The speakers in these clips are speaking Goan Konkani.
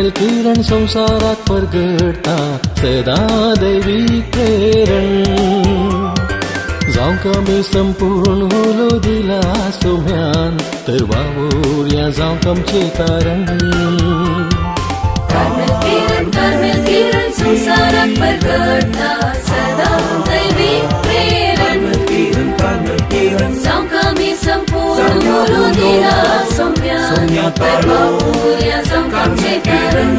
कार्मेल किरण संवसाराक परगडटा सदां दैवीक प्रेरण. जावंक आमी संपूर्ण उलो दिला सोम्यान तर वावुरया जावंक आमचें तारण. कार्मेल किरण कार्मेल किरण संवसाराक परगडटा सदां दैवीक प्रेरण. जावंक आमी संपूर्ण उलो दिला सोम्यान तर वावुरया जावंक आमचें तारण.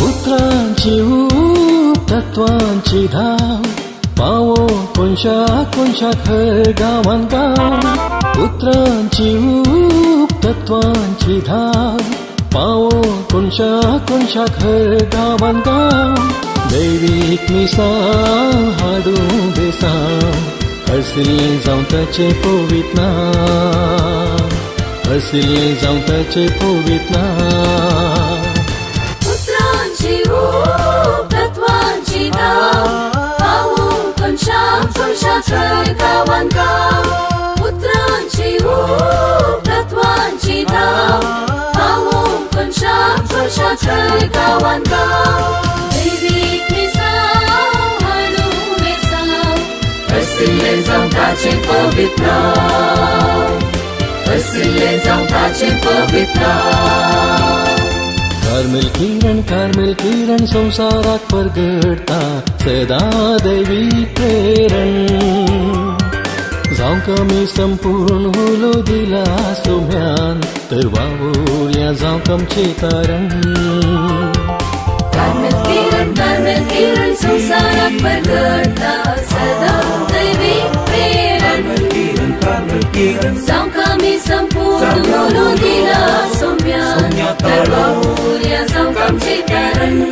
उतरांची ऊब तत्वांची धाव पावो कोनशा कोनशाक हर गांवान गांव. उतरांची ऊब तत्वांची धाव पावो कोनशा कोनशाक हर गांवान गांव. दैवीक मिसां हाडूं बेसांव हरसिल्लें जावं ताचें पवित्र नांव, हरसिल्लें जावं ताचें पवित्र नांव. उतरांची ऊब तत्वांची धाव पावो कोनशा कोनशाक हर गांवान गांव. उतरांची ऊब तत्वांची धाव पावो कोनशा कोनशाक हर गांवान गांव. दैवीक मिसांव हाडूं बेसांव हरसिल्लें जावं ताचें पवित्र नांव, हरसिल्लें जावं ताचें पवित्र नांव. कार्मेल किरण कार्मेल किरण संवसाराक परगडटा सदां दैवीक प्रेरण. जावंक आमी संपूर्ण उलो दिला सोम्यान तर वावुरया जावंक आमचें तारण. कार्मेल किरण कार्मेल किरण संवसाराक परगडटा सदां दैवीक प्रेरण. जावंक आमी संपूर्ण उलो दिला सोम्यान तर वावुरया जावंक आमचें तारण.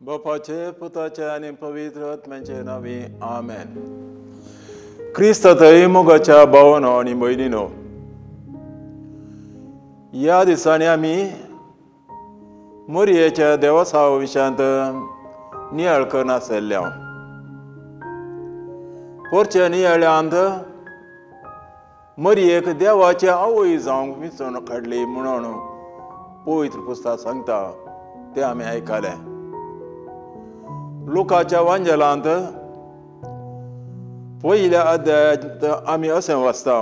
बापाचे पुताचे आनी पवित्र आत्म्याचे नांवी आमेन. क्रिस्तांतय मोगाच्या भावानो आनी भयणीनो, ह्या दिसांनी आमी मोरयेच्या देवसावा विशयांत नियाळ करनासलें. पोरच्या नियाळ्यांत मरयेक देवाचे आवय जावंक विंचून काडली म्हणून पवित्र पुस्तक सांगता तें आमी आयकलें. लुकाच्या वांजेलांत पयल्या अध्यायांत आमी अशें वाचता,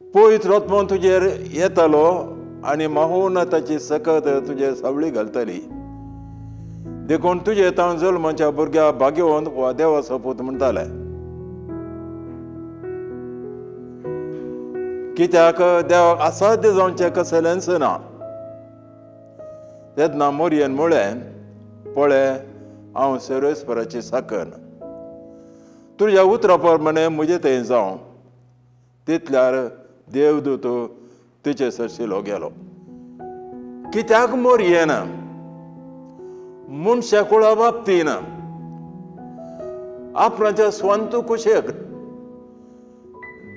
पवित्र आत्मो तुजेर येतलो आनी महोन्नताची सकत तुजेर सावळी घालतली, देखून तुजे ताण जल्माच्या भुरग्या भाग्यवंत वा देवाचो पूत म्हणटाले. कित्याक देवाक असाध्य जावचें कसलेंच ना. तेन्ना मोरयेन म्हळें, पळय हांव सर्वेस्पराची साकन, तुज्या उतरा प्रमाणे म्हजे थंय जावं. तितल्यार देवदूत तिचे सरशिलो गेलो. कित्याक मोरयेन मनशा कुळा बाबतीन आपणाच्या स्वांत कुशेक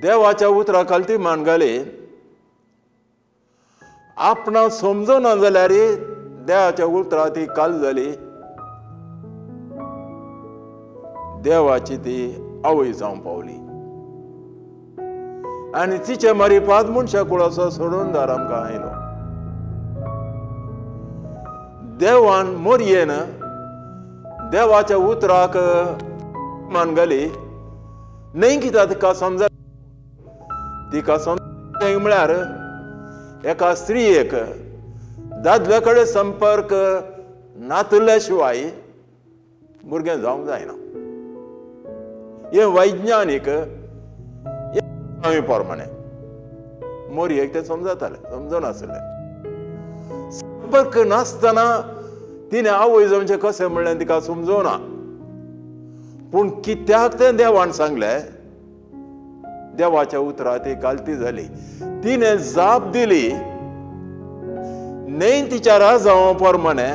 देवाच्या उतरा खाल ती मान घाली. आपणाक समजना जाल्यार देवाच्या उतरा ती काल जाली, देवाची ती आवय जावंक पावली आनी तिचे मारिपाद मनशा कुळाचो सोडून दार आमकां आयलो. देवान मोरयेन देवाच्या उतराक मान घाली न्हय कित्याक तिका समज, तिका समज म्हळ्यार एका स्त्रियेक दादल्या कडेन संपर्क नातल्या शिवाय भुरगें जावंक जायना. हें वैज्ञानीक हें प्रमाणे मोरयेक तें समजतालें, समजनासलें. संपर्क नासतना तिणें आवय जावचें कशें म्हणलें तिका समजोना. पूण कित्याक तें देवान सांगलें, देवाच्या उतरां ती कालती जाली. तिणें जाप दिली न्हय तिच्या राजांव प्रमाणे,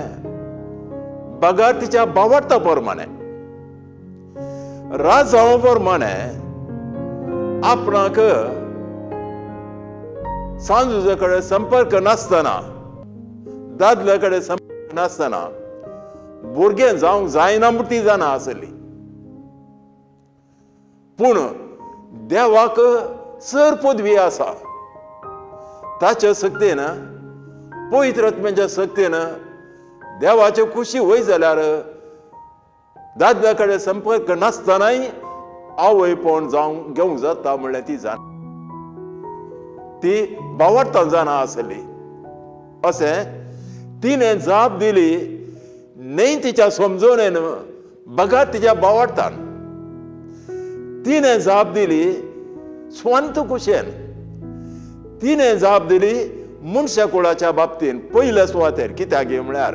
बगर तिच्या बावडता प्रमाणे. राजांव प्रमाणे आपणाक सांजुजा कडेन संपर्क नासतना, दादल्या कडेन संपर्क नासतना भुरगें जावंक जायना म्हूण ती जाणा आसली. पूण देवाक चड पदवी आसा, ताच्या शक्तीन, पवित्र आत्म्याच्या शक्तीन देवाचे खुशी वय जाल्यार दादल्या कडेन संपर्क नासतनाय आवयपण जावंक घेवंक जाता म्हणल्यार ती जाणा, ती बावडता जाणा आसली. अशें तिणें जाप दिली न्हय तिच्या समजोणेन, बगर तिच्या बावडतान. तिणें जाप दिली स्वांत कुशेन. तिणें जाप दिली मनशा कुळाच्या बाबतीन पयल्या सुवातेर. कित्याक म्हळ्यार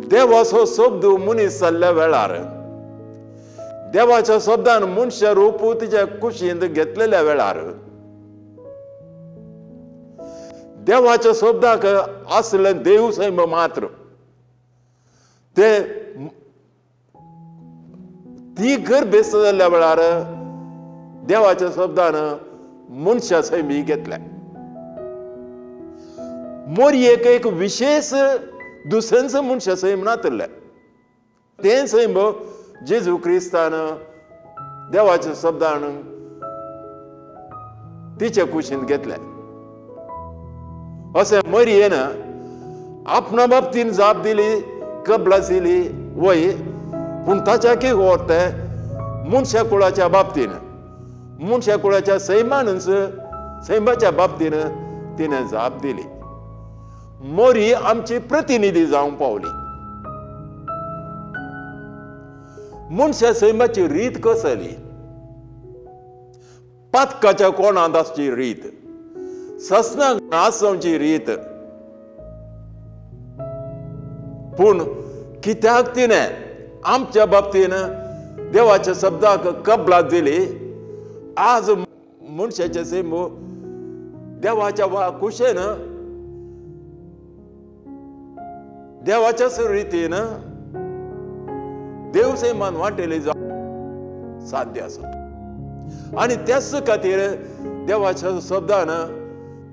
देवाचो शब्द मनीस जाल्ल्या वेळार, देवाच्या शब्दान मनशा रूप तिच्या कुशींत घेतलेल्या वेळार, देवाच्या शब्दाक आसलें देव सैम मात्र ते ती गर्भेस्त जाल्ल्या वेळार देवाच्या शब्दान मनशा सैमी घेतल्या. मोरयेक एक विशेष दुसऱ्यांच मनशा सैम नातलें, तें सैम जेजू क्रिस्तान देवाच्या शब्दान तिचे कुशीन घेतलें. अशें मरयेन आपणा बाबतीन जाप दिली, कबलात दिली वय, पूण ताच्या की व्हर तें मनशा कुळाच्या बाबतीन, मनशा कुळाच्या सैमानच सैमाच्या बाबतीन तिणें जाप दिली. मोरी आमची प्रतिनिधी जावंक पावली. मनशा सैमाची रीत कसली? पातकाच्या कोणांत आसची रीत, ससनाक नाश जावची रीत. पूण कित्याक तिणें आमच्या बाबतीन देवाच्या शब्दाक कबलात दिली? आज मनशाचें सैम देवाच्या वा कुशेन, देवाच्याच रितीन देव सैमान वांटेली जावंक साध्य आसा. आनी त्याच खातीर देवाच्या शब्दान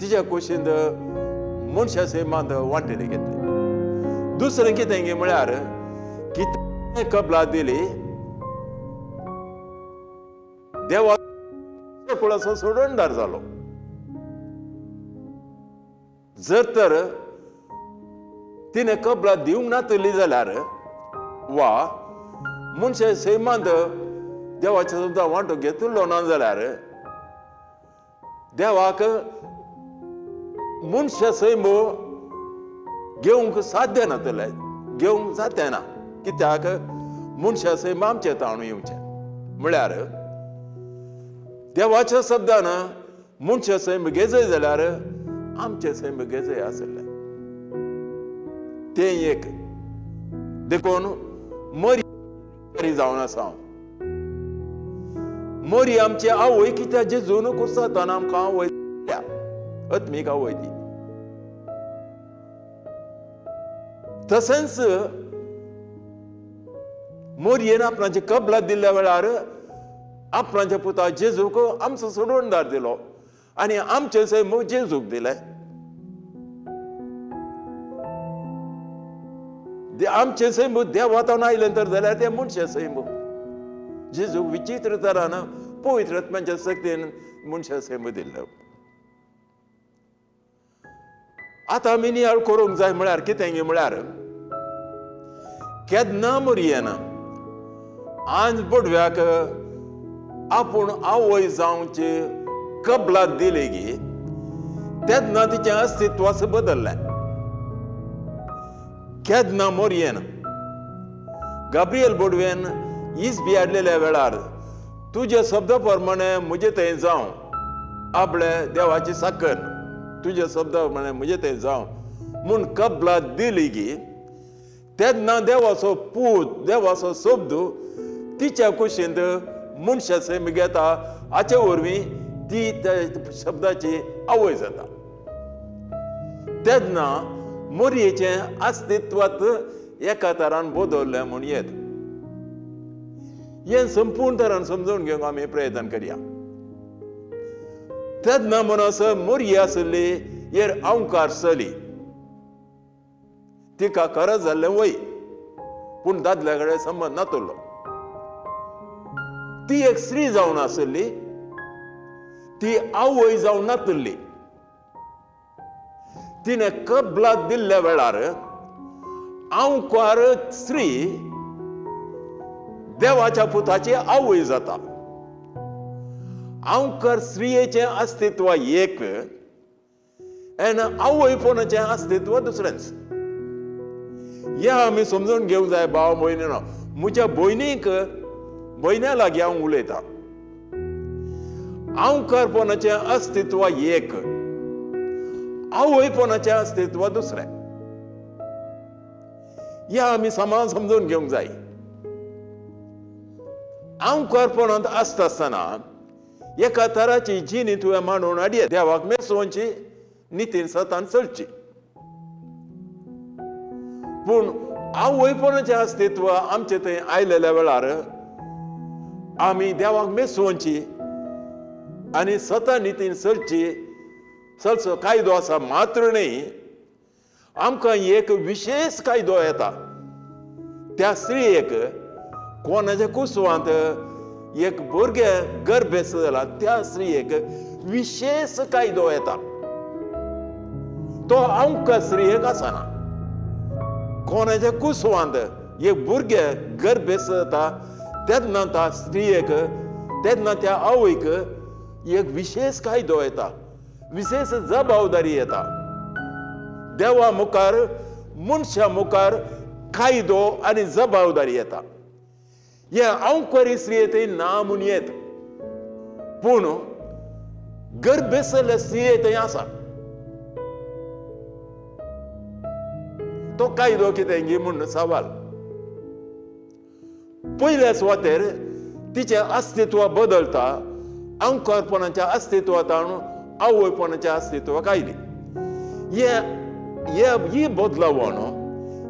तिच्या कुशींत मनशा सैमांत वांटेली घेतली. दुसरें कितें म्हळ्यार कितें कबलात दिली? देवा कुळाचो सोडणदार जालो. जर तर तिणें कबलात दिवंक नातली जाल्यार वा मनशा सैमांत देवाच्या शब्दान वांटो घेतिल्लो ना जाल्यार देवाक मनशा सैम घेवंक साध्य नातलें, घेवंक जातें ना. कित्याक मनशा सैम आमचें ताणू येवचें म्हळ्यार देवाच्या शब्दान मनशा सैम घेजय जाल्यार आमचें सैम घेजय आसलें. तें एक देखून मरी जावन आसा. मरी आमची आवय कित्याक जेजून कुर्सातान आमकां आवय दिल्या, आत्मीक आवय ती. तशेंच मोरयेन आपणाची कबलात दिल्ल्या वेळार आपणाच्या पुता जेजूक आमचो सोडवणदार दिलो आनी आमचें सैम जेजूक दिलें. आमचें सैम देवातान आयलें तर जाल्यार तें मनशा सैम जेजूक विचित्र तरान पवित्र आत्म्याच्या शक्तीन मनशा सैम दिल्लें. आतां आमी नियाळ करूंक जाय म्हळ्यार कितें म्हळ्यार केन्ना मोरयेन आज बोडव्याक आपूण आवय जावची कबलात दिली गी तेन्ना तिचें अस्तित्व बदल्लें. केन्ना मोरयेन गाब्रियल बोडवेन Is बी हाडलेल्या वेळार तुज्या शब्दा प्रमाणे म्हजे थंय जावं, आपले देवाची साकर तुज्या शब्दा प्रमाणे म्हजे थंय जावं म्हूण कबलात दिली गी तेन्ना देवाचो पूत देवाचो शब्द तिच्या कुशींत मनशा सैम घेता. हाचे वरवीं ती त्या शब्दाची आवय जाता. तेन्ना मोरयेचें अस्तित्वात एका तरान बदललें म्हूण येत. हें संपूर्ण तरान समजून घेवंक आमी प्रयत्न करया. तेन्ना म्हणस मोरये आसली हेर अंकार चली, तिका खरंच जाल्लें वय पूण दादल्या कडेन संबंद नातलो. ती एक स्त्री जावन आसली, ती आवय जावन नातली. तिणें कबलात दिल्ल्या वेळार अंकार स्त्री देवाच्या पुताची आवय जाता. अंकार स्त्रियेचें अस्तित्व एक आनी आवयपणाचें अस्तित्व दुसरेंच. हें आमी समजून घेवंक जाय भाव भयणीनो. म्हज्या भयणीक भयण्या लागीं हांव उलयतां. अंकारपणाचें अस्तित्व एक, आवयपणाचें अस्तित्व दुसरें. हें आमी समान समजून घेवंक जाय. अंकारपणांत आसता आसतना एका तराची जिणी तुवें मांडून हाडये, देवाक मेसोवची, नितीन सतान चलची. पूण आवयपणाचें अस्तित्व आमचे थंय आयलेल्या वेळार आमी देवाक मेसोवची आनी सता नितीन चलची चलचो कायदो आसा मात्र न्हय, आमकां एक विशेश कायदो येता. त्या स्त्रियेक कोणाच्या कुसवांत एक भुरगें गर्भेस्त जाला त्या स्त्रियेक विशेश कायदो येता. तो आमकां स्त्रियेक आसना. कोणाच्या कुसवांत एक भुरगें गर्भेस्त जाता तेन्ना त्या स्त्रियेक तेन्ना त्या आवयक एक विशेश कायदो येता, विशेश जबाबदारी येता. देवा मुखार मनशा मुखार कायदो आनी जबाबदारी येता. हे अंकारी स्त्रिये थंय ना म्हूण येत, पूण गर्भेसल्ले स्त्रिये थंय आसा. तो कायदो कितें गी म्हूण सवाल. पयल्या सुवातेर तिचें अस्तित्व बदलता. अंकारपणाच्या अस्तित्वांत आवयपणाच्या अस्तित्वाक आयली. हे बदलावण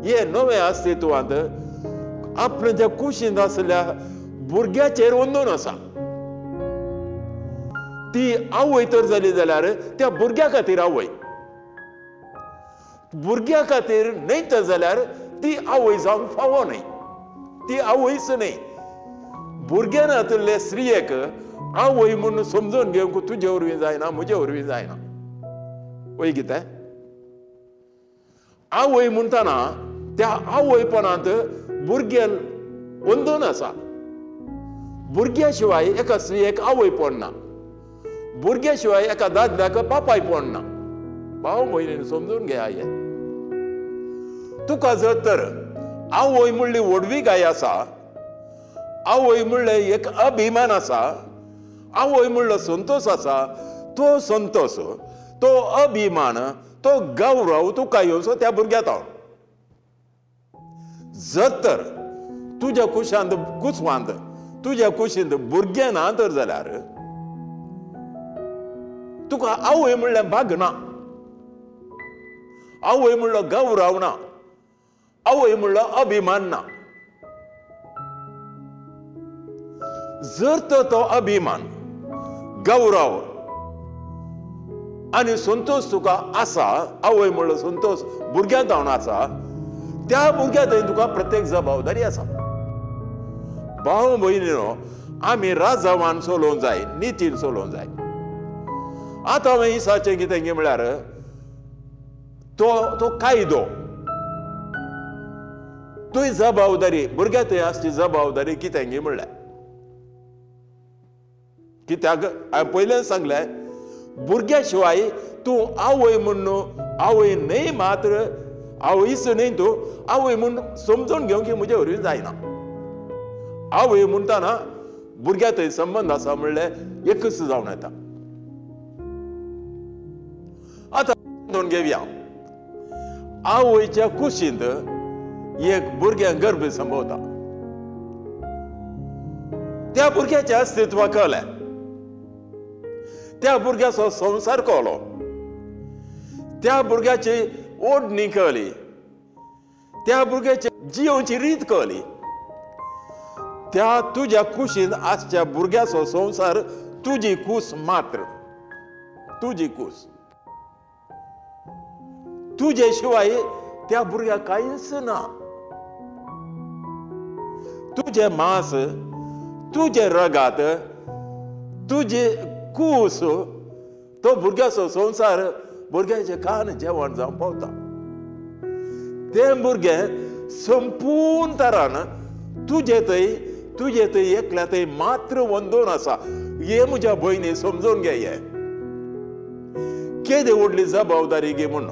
हे नव्या अस्तित्वांत आपल्या कुशींत आसल्या भुरग्याचेर अंदून आसा. ती आवय तर जाली जाल्यार त्या भुरग्या खातीर आवय, भुरग्या खातीर न्हय तर जाल्यार ती आवय जावंक फावो न्हय, ती आवयच न्हय. भुरग्यां नातिल्ले स्त्रियेक आवय म्हूण समजून घेवंक तुजे वरवीं जायना, म्हजे वरवीं जायना. वय कितें आवय म्हणटना त्या आवयपणांत भुरगें अंदून आसा. भुरग्या शिवाय एका स्त्रियेक आवयपण ना, भुरग्या शिवाय एका दादल्याक बापायपण ना. भाव भयणीन समजून घेया हें. तुका जर तर आवय म्हणली व्हडवी गाय आसा, आवय म्हणलें एक अभिमान आसा, आवय म्हणलो संतोष आसा, तो संतोष, तो अभिमान, तो गौरव तुका येवचो त्या भुरग्या तावन. जर तर तुज्या कुशांत कुसवांत तुज्या कुशींत भुरगें ना तर जाल्यार तुका आवय म्हणलें भाग ना, आवय म्हणलो गौरव ना, आवय म्हणलो अभिमान ना. जर तर तो अभिमान, गौरव आनी संतोष तुका आसा, आवय म्हणलो संतोष भुरग्यां जावन आसा, त्या भुरग्यां थंय तुका प्रत्येक जबाबदारी आसा. भाव भयणीनो, आमी राजावान चलोवंक जाय, नितीन चलोवंक जाय. आतां हांवें इसाचें कितें गी म्हळ्यार तो तो कायदो, तुय जबाबदारी भुरग्यां थंय आसची जबाबदारी कितें गी म्हणल्यार कित्याक हांवें पयल्यान सांगलें, भुरग्या शिवाय तूं आवय म्हूण आवय न्हय मात्र आवयच न्हय, तूं आवय म्हूण समजून घेवंक म्हजे वरवीं जायना. आवय म्हणटाना भुरग्या थंय संबंद आसा म्हणल्यार एकच जावन येता. आतां दोन घेवया. आवयच्या कुशींत एक भुरग्यां गर्भ संभवता. त्या भुरग्याचें अस्तित्व कळ्ळें, त्या भुरग्याचो संवसार कळ्ळो, त्या भुरग्याची ओडणी कळ्ळी, त्या भुरग्याची जियोवची रीत कळ्ळी. त्या तुज्या कुशीन आसच्या भुरग्याचो संवसार तुजी कूस मात्र, तुजी कूस. तुजे शिवाय त्या भुरग्याक कांयच ना. तुजें मांस, तुजें रगात, तुजी कूस, तो भुरग्याचो संवसार भुरग्याचें कान जेवण जावंक पावता. तें भुरगें संपूर्ण तरान तुजे थंय, तुजे थंय एकल्या थंय मात्र वंदोवन आसा. हे म्हज्या भयणी समजून घे, हे केदी व्हडली जबाबदारी गे म्हूण.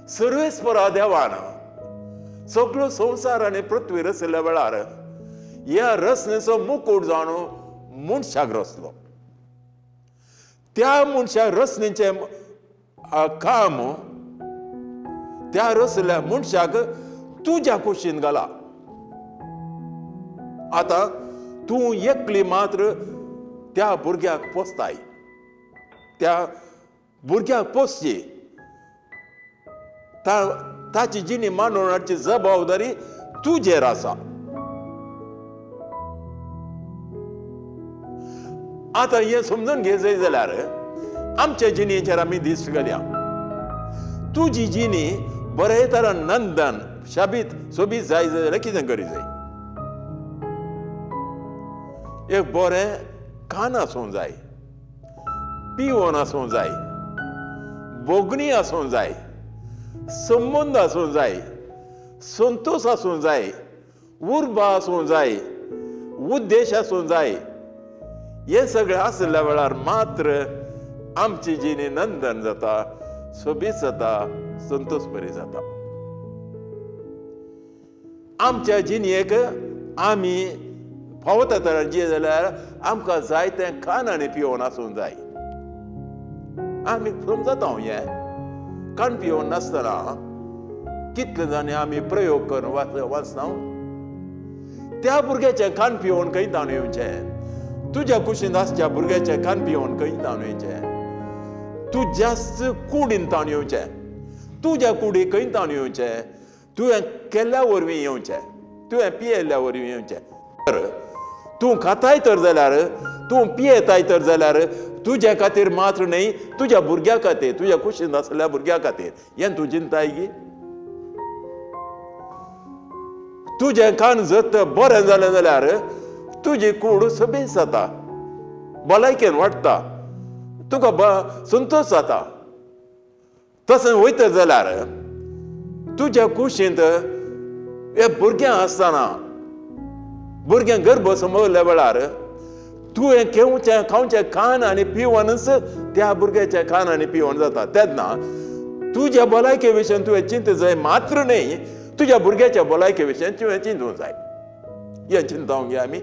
सर्वेस्परा देवान सगळो संवसार आनी पृथ्वी रचल्या वेळार ह्या रचनेचो मुकूट जावन मनशाक रचलो. त्या मनशा रचनेचें काम त्या रचल्या मनशाक तुज्या कुशीन घाला. आतां तूं एकली मात्र त्या भुरग्याक पोसताय, त्या भुरग्याक पोसची, ताची जिणी मांडून हाडची जबाबदारी तुजेर आसा. आतां हें समजून घे जाय जाल्यार आमच्या जिणेचेर आमी दिश्ट घालया. तुजी जिणी बरे तरान नंदन शाबीत सोबीत जाय जाल्यार कितें करी जाय? एक बरें कान आसूंक जाय, पिवन आसूंक जाय, भोगणी आसूंक जाय, संबंद आसूंक जाय, संतोष आसूंक जाय, उर्बा आसूंक जाय, उद्देश आसूंक जाय. हे सगळें आशिल्ल्या वेळार मात्र आमची जिणी नंदन जाता, सोबीत जाता, संतोष बरी जाता. आमच्या जिणेक आमी फावता तरान जिये जाल्यार आमकां जाय तें खाण आनी पिवन आसूंक जाय. आमी समजता हें कान पिवन नासतना कितले जाणी आमी प्रयोग करून वाचना. त्या भुरग्याचें कान पिवन खंय ताणून येवचें? तुज्या कुशीन आसच्या भुरग्याचें कान पिवन खंय ताणून येवचें? तुज्याच कुडीन ताणून येवचें. तुज्या कुडी खंय ताणून येवचें? तुवें केल्ल्या वरवीं येवचें, तुवें पियेल्ल्या वरवीं येवचें. तर तूं खाताय तर जाल्यार, तूं पियेताय तर जाल्यार तुज्या खातीर मात्र न्हय, तुज्या भुरग्या खातीर, तुज्या कुशीन आसल्या भुरग्या खातीर. हें तूं चिंताय गी? तुजें कान जर बरें जालें जाल्यार तुजी कूड सोबीत जाता, भलायकेन वाडटा, तुका संतोष जाता. तशें वयता जाल्यार तुज्या कुशींत हे भुरगें आसतना, भुरगें गर्भ संभवल्या वेळार तुवें घेवचें खावचें खाण आनी पिवनच त्या भुरग्याचें खाण आनी पिवन जाता. तेन्ना तुज्या भलायके विशयन तुवें चिंत जाय मात्र न्हय, तुज्या भुरग्याच्या भलायके विशयन तुवें चिंतूंक जाय. हें चिंतावंक घे आमी.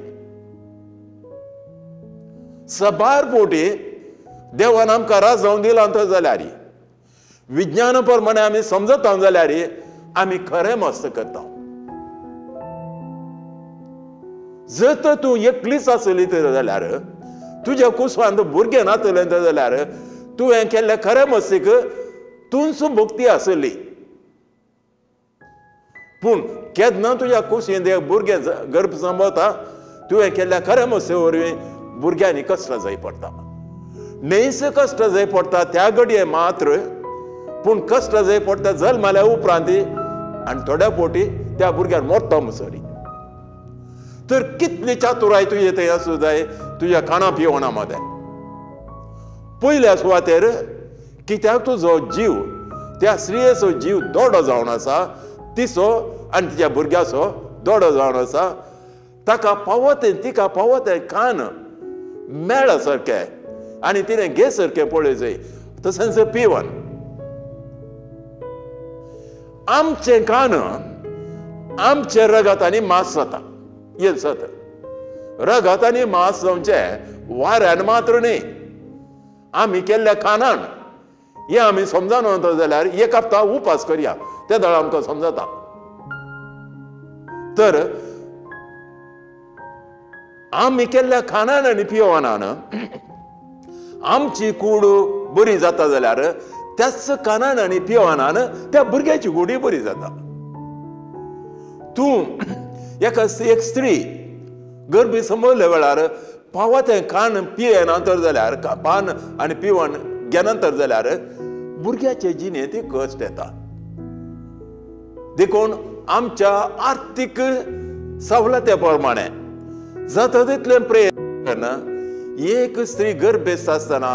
सबार पोटी देवान आमकां राज जावन दिलां तर जाल्यार, विज्ञाना प्रमाणे आमी समजता जाल्यार आमी खरें मस्त करता. जर तर तूं एकलीच आसली तर जाल्यार, तुज्या कुसवान भुरगें नातलें तर जाल्यार तुवें केल्लें खरें मस्तीक तूंच भक्ती आसली. पूण केन्ना तुज्या कुशींत एक भुरगें गर्भ संभवता, तुवें केल्ल्या खरें मस्ती वरवीं भुरग्यांनी कश्ट जाय पडटा. न्हयच कश्ट जाय पडटा त्या घडये मात्र, पूण कश्ट जाय पडटा जल्माल्या उपरांत आनी थोड्या पोटी त्या भुरग्यार मोडटा मुसरी. तर कितली चातुराय तुजे थंय आसूं जाय तुज्या खाणा पिवणा मदें. पयल्या सुवातेर कित्याक तुजो जीव, त्या स्त्रियेचो जीव दोडो जावन आसा, तिचो आनी तिच्या भुरग्याचो दोडो जावन आसा. ताका पावत तिका पावत कान मेळ सारकें आनी तिणें घे सारकें पळय जाय. तशेंच पिवन आमचें कान आमचे रगत आनी मांस जाता हें सत. रगत आनी मांस जावचें वाऱ्यान मात्र न्ही, आमी केल्ल्या खाणान. हें आमी समजाना जाल्यार एक हप्ता उपास करया, ते दळ आमकां समजता. तर आमी केल्ल्या खाणान आनी पिवणान आमची कूड बरी जाता जाल्यार त्याच खाणान आनी पिवणान त्या भुरग्याची कूडय बरी जाता. तूं एक स्त्री गर्भी संभवल्या वेळार पावा तें खाण पियेना तर जाल्यार, पान आनी पिवण घेना तर जाल्यार भुरग्याचे जिणेंत कश्ट येता. देखून आमच्या आर्थीक सवलते प्रमाणे जाता तितलें प्रयत्न एक स्त्री गर्भेस्त आसतना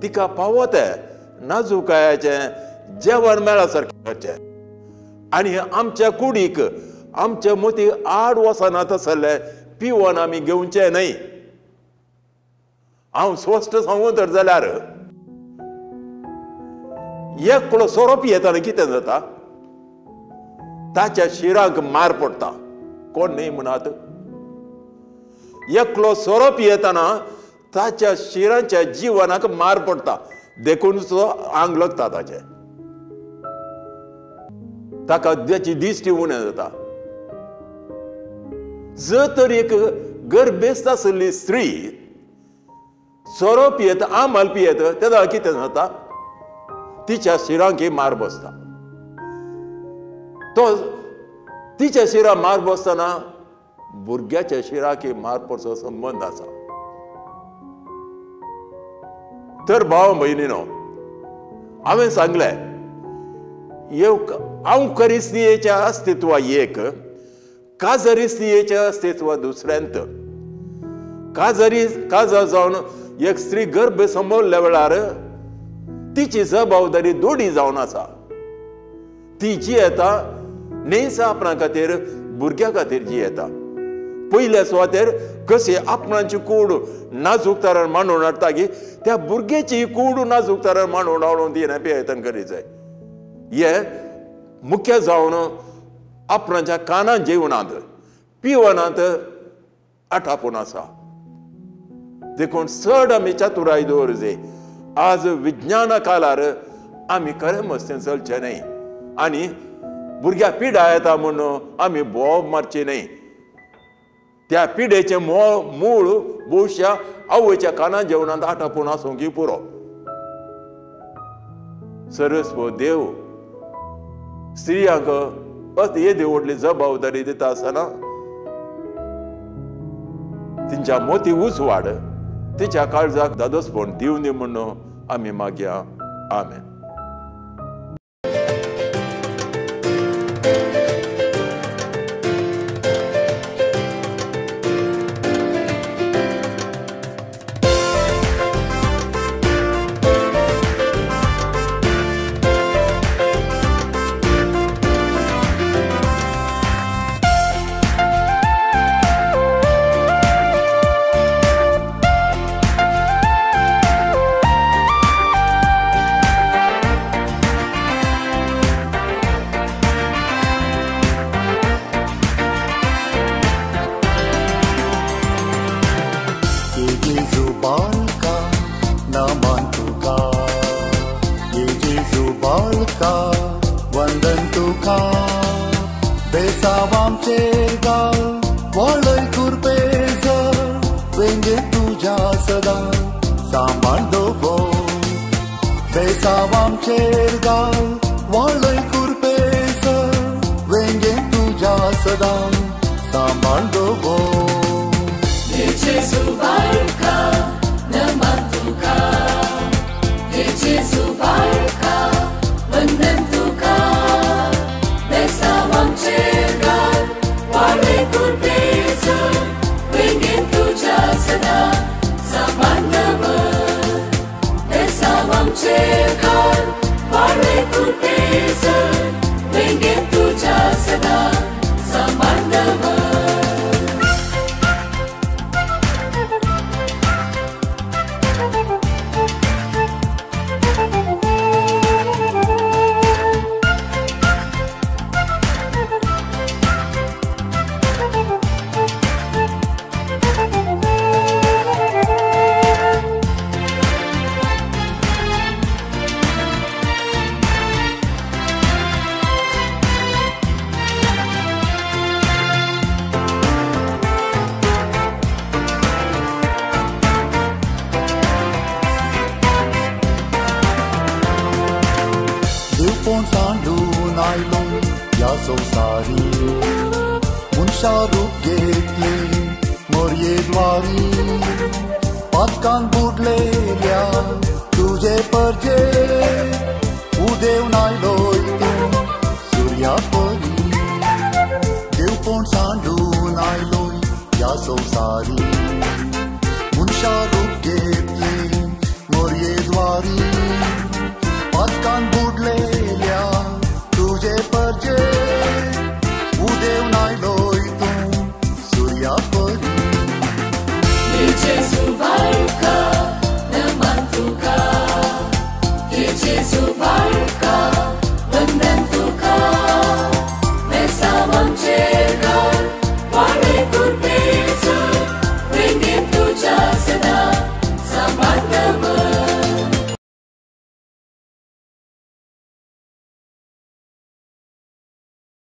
तिका फावो तें नाजुकायाचें जेवण मेळा सारकें करचें आनी आमच्या कुडीक आमच्या मोती आड वचना तसलें पिवन आमी घेवचें न्हय. हांव स्पश्ट सांगू तर जाल्यार एकलो सोरो पियेतना कितें जाता, ताच्या शिराक मार पडटा. कोण न्हय म्हणात, एकलो सोरो पियेतना ताच्या शिरांच्या जिवनाक मार पडटा, देखून तो आंग लागता ताचें, ताका ताची दिश्टी उणें जाता. जर तर एक गर्भेस्त आशिल्ली स्त्री सोरो पियेत आमल पियेत तेन्ना कितें जाता, तिच्या शिरांक मार बसता. तो तिच्या शिरा मार बसतना भुरग्याच्या शिराक मार पडचो संबंद आसा. तर भाव भयणीनो, हांवें सांगलें हांव करिस्तियेच्या अस्तित्वा एक, काजरिस्तियेच्या अस्तित्व दुसऱ्यांत. काजरी काजार जावन एक स्त्री गर्भ संभवल्या वेळार तिची जबाबदारी दोडी जावन आसा. ती जी येता न्हयसा आपणा खातीर, भुरग्या खातीर जी येता. पयल्या सुवातेर कशी आपणाची कूड नाजूक तरान मांडून हाडटा की त्या भुरग्याची कूड नाजूक तरान मांडून हाडून ती प्रयत्न करीत जाय. हे मुख्य जावन आपणाच्या कानां जेवणांत पिवणांत आठापून आसा. देखून चड आमी चतुराय दवर जाय. आज विज्ञाना काळार आमी खरें मस्तें चलचें न्हय आनी भुरग्या पिडा येता म्हूण आमी बोब मारची न्हय. त्या पिडेचें मूळ भोवश्या आवयच्या काना जेवणांत आटापून आसूंक पुरो. सरस्व देव स्त्रियांक येदी व्हडली जबाबदारी दिता आसतना तिंच्या मोती उजवाड तिच्या काळजाक दादोसपण दिवनी म्हूण आमी मागया. आमेन. Wengin tuja sada, samanda. संवसारी. मनशा रूप घेतली मोरये द्वारी, पातकान बुडलेल्या तुजे परजे उदेवन आयलोय तूं सुर्या परी. देवपण सांडून आयलोय ह्या संवसारी, मनशा रूप घेतली मोरये द्वारी.